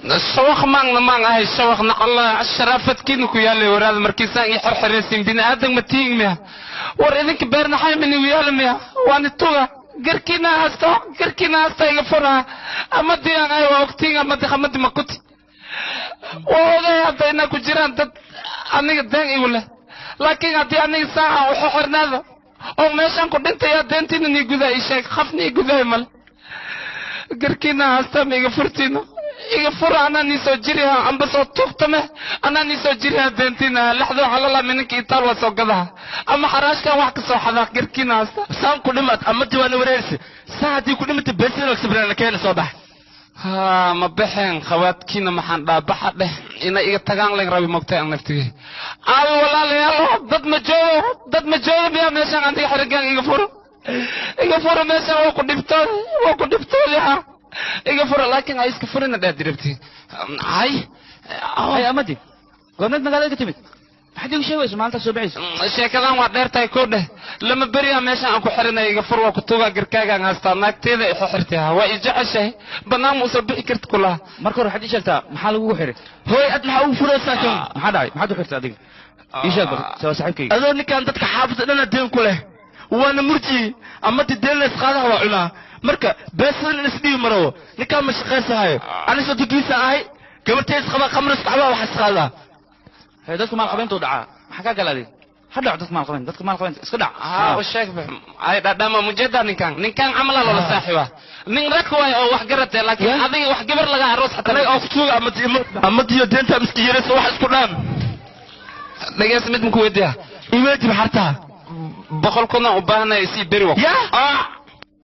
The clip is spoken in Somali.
Shawaq maangna maang ahay shawaq naqalla sharaafadkiina ku yaalay waraada markiisaan ii xerxeraysiin bini aadan ma tiing miya war idinka beernaxay minigu yaala miya waani tuga garkiina hasta garkiina hasta iga furaha amadii aan ahay waa ogtiin amadi amadi makuti waa ogay hadda inaa ku jiraan dad aniga deen igu leh laakiin haddii aniga saaca u xerxernaada oo meeshaan ku dhintayaa deentiina nii gudaa ii sheeg khafna ii gudahay male garkiina hasta ma iga furtiino iga fura anaa nii soo jiriha amba soo tuugtame anaa nii soo jiriha deentiina lexdoo xalala mininka itaal waa soo gadaha ama xaraashkan wax ka soo xadaa garkiina hasta saan ku dhimad ama diwaana wareersi saa haddii ku dhimata beesina sabrana keena soo bax haa ma baxeen khawaadkiina maxaan dhaha baxa dheh inay iga tagaan leen rabi mogtay aan naftigay aabi walaalayaal dad ma joogo dad ma joogo miyaa meeshaan aniga xerigaan iga furo iga furo meeshaan waa ku dhibtooday waa ku dhibtooday ha iga furo laakiin ha iska furina dheh dirabti hay hay amadi goormeed magaalada ka timid maxaad iigu sheegaysa maalintaas soo baxaysa sheekadan waa dheer tahay koo dheh lama beriyaa meeshaan aan ku xirinay iga fur waa ku tugaa garkaagaan haystaa naagteeda i xirtay waa i jeceshahay bannaan ma usoo bixi karti kulaha marka hore waxaad ii sheegtaa maxaa lagugu xiray hooy ad maxaa ugu furaysaa kan maxaa dhacay maxaad u xirtay adiga ii sheeg bal waa saaxiibkayga adoo ninkan dadka xaafadda dhana deen ku leh waana murji amadi deen la isqaadaha waa cunaa marka beesadan isdhiibi marawo ninkaan ma shaqaysahayo ani sodogiisa ahay gabartay isqabaa khamr isqabaa wax isqaadaa hay dadku maal qabeyntu dhacaa maxaa kaa galaaday ha dhaco dadka maal qabeyn dadka maal qabeynta iska dhac haa u sheeg ay dhadhama mujeda ninkan ninkan camala loola saaxiiba nin rag waay oo wax garatay laakiin adiga wax gabar laga aroos xataa anaga oo kutuuga amadi amadiyo deenta miski yaraysa wax isku dhaan dhageys mid maku weydiiya iweedi maxartaa 100 kun aan u baahanaya isii beri wa ya